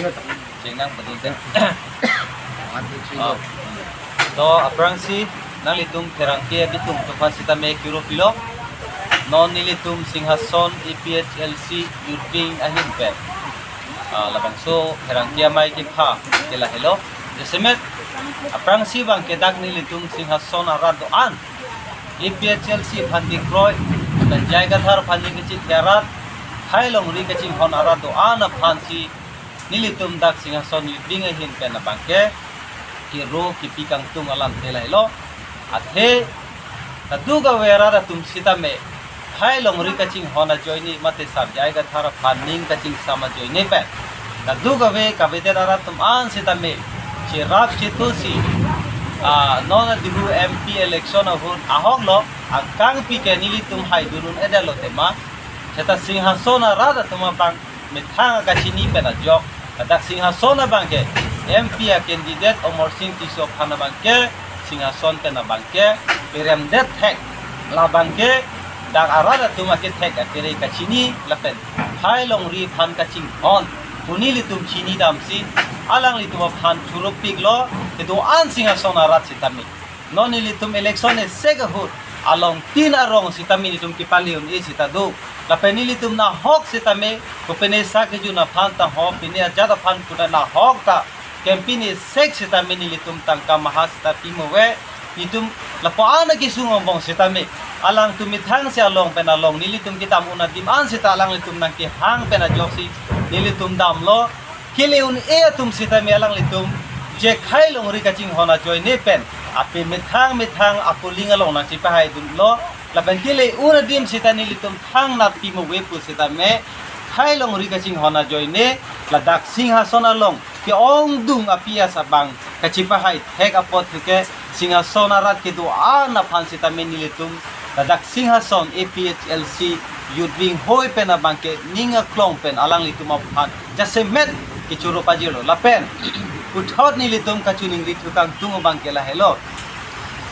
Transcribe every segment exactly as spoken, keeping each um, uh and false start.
Chengnang padu te. One, two, three, go. To aphrangsi nanglitum pherangke abitung atum aphan sitame kiro pilo. Non nelitum Singhason A P H L C Youth Wing ahin pen, ah, labangso pherangke amei kepha ke lahelo. Jasemet aphrangsi abangke dak nelitum Singhason arat do-an, A P H L C aphan kekroi, pen J I Kathar aphan kachethe arat, khei longri kachinghon arat do-an aphansi nelitum dak Singhason Youth Wing ahin pen abangke kiro kipi kangtung alam te lahelo. Athe kadokave arat atum sitame khei longri kachinghon ajoine mate sar J I Kathar aphan ning kachingsam ajoine pen kadokave kavedet arat atum an sitame cherap chetusi, ah, non adihu M P election ahut ahok lo, angkangpi ke nelitum haidun un-edetlo tema. Seta Singhason arat atum abang methang kachini pen ajok, ladak Singhason abangke M P a candidate Amarsing Tisso aphan abangke Singhason pen abangke peremdet thek, labangke dak arat atum akethek akere kachini lapen khei longri aphan kachinghon pu nelitum chini damsi alanglitum aphan choro piklo kedo-an Singhason arat sitame. Non nelitum election esek ahut along tin arong sitame nelitum kepale un-e seta do. Lapen nelitum nahok sitame kopine sak kejun aphan tangho, pine ajat aphan kuda nahok ta campaign esek sitame nelitum tangka maha seta pimo ave. Nelitum lapu-an akesung angbong sitame alangtum methangsi along pen along nelitum kedam un adim an seta alanglitum nangkehang pen ajoksi nelitum damlo. Kele un-e atum sitame alanglitum je khei longri kachinghon ajoine pen ape methang methang apoling along nangchepahaidunlo. Lapen kele un adim seta nelitum thangnat pimo ave pu sitame khei longri kachinghon ajoine ladak Singhason along ke-ongdung api asabang kachepahai thek apot ke Singhason arat kedo-an aphan sitame nelitum ladak Singhason A P H L C Youth Wing hoi pen abangke ning aklong pen alanglitum aphan jasemet kechoro pajirlo. Lapen puthot nelitum kachiningri thu kangtung abangke lahelo.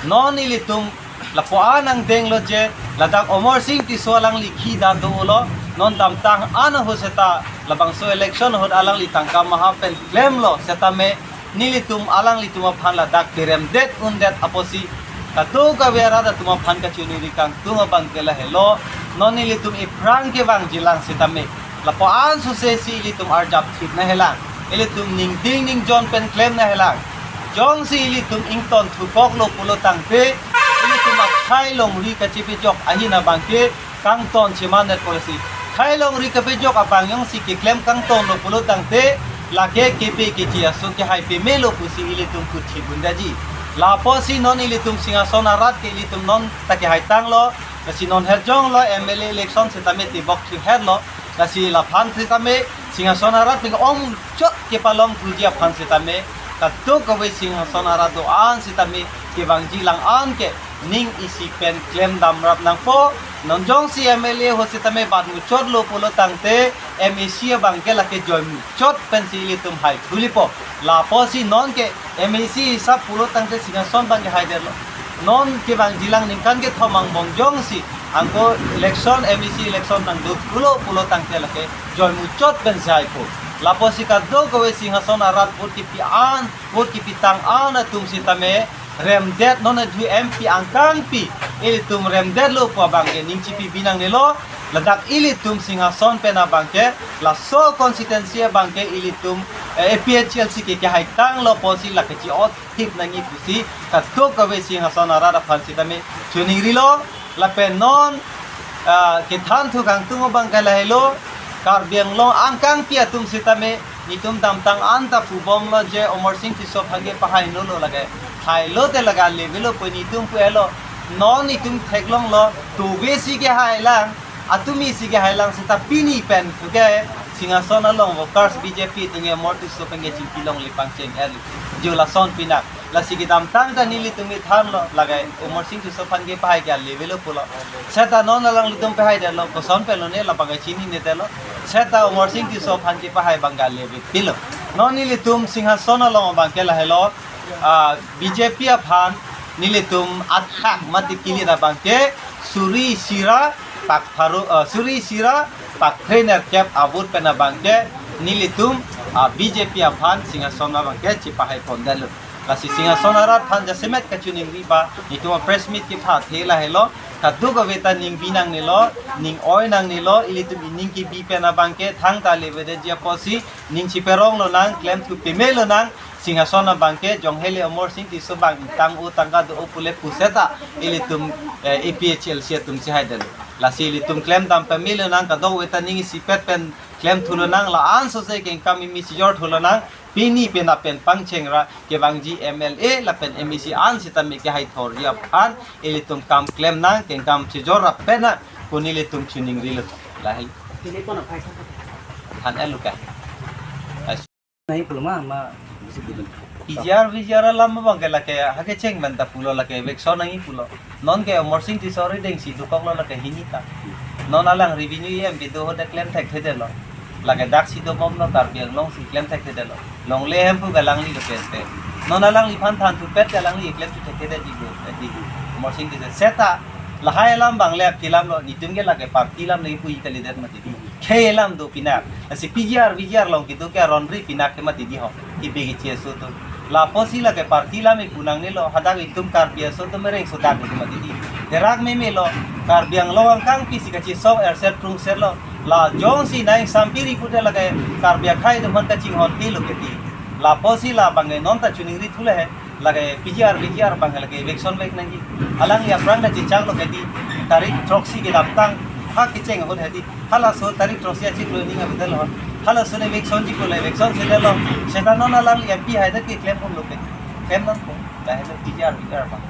Non nelitum lapu-an angdenglo je ladak Amarsing Tisso alangli khi da dolo, non damtang an ahut seta labangso election ahut alangli tangka maha pen klemlo setame nelitum alanglitum aphan ladak peremdet undet apotsi kadokave arat atum aphan kachiningri kangtung abangke lahelo. Non nelitum iphrang kevangjilang sitame lapu-an suse si ilitum arjap thip nahelang, ilitum ningding ningjon pen klem nahelang. Jongsi ilitum ington thupoklo pulo tangte ilitum akhei longri kachepejok ahin abangke kangton chemandet policy. Khei longri kepejok abang jongsi keklem kangtonlo pulo tangte lake kepe keche aso kehai pemelo pusi ilitum kuthi bundaji. Lapusi non ilitum Singhason arat ke ilitum non ta kehai tanglo, lasi non herjonglo M L A election sitame tebok thipherlo, lasi laphan sitame Singhason arat pen om chot kepalong thuji aphan sitame kadokave Singhason arat do-an sitame kevangjilang an ke ning isi pen klem damrap nangpo. Non jongsi M L A ahut sitame bat muchotlo pulo tangte M A C abangke lake joi muchot pensi ilitum hai thulipo. Lapusi non ke M A C hisap pulo tangte Singhason abangke haidetlo. Non kevangjilang ningkan kethom angbong jongsi anko election, M A C election nangdo pulo pulo tangte lake joi muchot pensi haipo. Lapusi kadokave Singhason arat vote kipi an, vote kipitang an atum sitame remdet, non adhu M P angkangpi ilitum remdetlo pu abangke ning chipi binangnelo. Ladak ilitum Singhason pen abangke laso constituency abangke ilitum, eh, A P H L C ke kehai tanglo pusi lake chi-ot thip nangji pusi kadokave Singhason arat aphan sitame chiningrilo. Lapen non, ah, kethan thu kangtung abangke lahelo, Karbi Anglong angkangpi atum sitame nelitum damtang an ta pubomlo je Amarsing Tisso aphan ke pahai nolo lake. Hailo te lake ale avelo pu nelitum pu-elo. Non nelitum theklonglo, tove si kehailang, atumi si kehailang seta pini pen thu ke Singhason along workers B J P atum ke Amarsing Tisso pen ke chingki longle pangcheng-er. Jo lason pinak. Lasi kedamtang ta nelitum thanlo, lake Amarsing Tisso aphan ke pahai ke ale avelo pulo. Seta non alanglitum pahaidetlo, koson pen lone labangke chininedetlo. Seta Amarsing Tisso aphan ke pahai abangke ale avepinlo. Non nelitum Singhason along abangke lahelo, ah, B J P aphan nelitum athak mate kilit abangke suri isi ra pak pharo, ah, suri isi ra pak phre nerkep a-vote pen abangke nelitum a B J P aphan Singhason abangke chepahai pondetlo. Lasi Singhason arat aphan jasemet kachiningri ba, itum press meet kepathe lahelo, kadokave ta ningbi nangnelo, ning-oi nangnelo, ilitum ining kebi pen abangke thangta levedetji apotsi, ning chiperong lonang, klemthu peme lonang, Singhason abangke, jonghe le Amarsing Tisso abang ingtang o tangka do o pule puseta, ilitum, eh, A P H L C atum chehaidetlo. Lasi ilitum klemdam peme lonang, kadokave ta ning isipet pen klemthu lonang, la-an sose kengkam imi chijorthu lonang, pini pen apen pangcheng ra kevangji M L A lapen M A C an sitame kehai thorji aphan ilitum kam klem nang, kengkam chijor ra pen na kuni ilitum chiningrilo. Lahai. Pini pon aphai than elo ke. Nai pulma ma bisi bidun. P G R, V G R alam abangke lake hake cheng menta pulo, lake eviction nangji pulo. Non ke Amarsing Tisso arideng si dokoklo lake hini ta. Non alang revenue E M B do ahut klem thekthedetlo. Lake dak si dobomlo, Karbi Anglong si klem thekthedetlo. Longle hemphu ke alangli lo pente. Non alangliphan thanthupet ke alangli klem thekthedetji lo, eh, di. Amarsing Tisso seta lahai alam abang le akelamlo, nitum ke lake party alam le puji kalidet mati di. Khei alam do pinak. Lasi P G R, V G R along kedo ke aron ri pinak ke mati di ho. Kebe keche aso do. Lapusi lake party alam ipu nangnelo, hadak itum Karbi aso do mereng so dak itum mati di. Derak memelo, Karbi Anglong angkang pisi kachesong erser prungserlo. La jongsi nang sampiri pute lake Karbi akhei atum aphan kachinghon pilo ke di. Lapusi labangke non ta chiningrithule he. Lake P G R, V G R abang lake eviction vek nangji. Alangli aphrang ta chechaklo ke di, tarik throksi kedamtang ha kecheng ahut he di. Halaso tarik throksi achiklo ning avedetlo. Halaso le eviction chiklo le eviction sedetlo. Seta non alangli M P haidet ke klem ponlo ke. Klem nangpo. Lahelo P G R, V G R abang.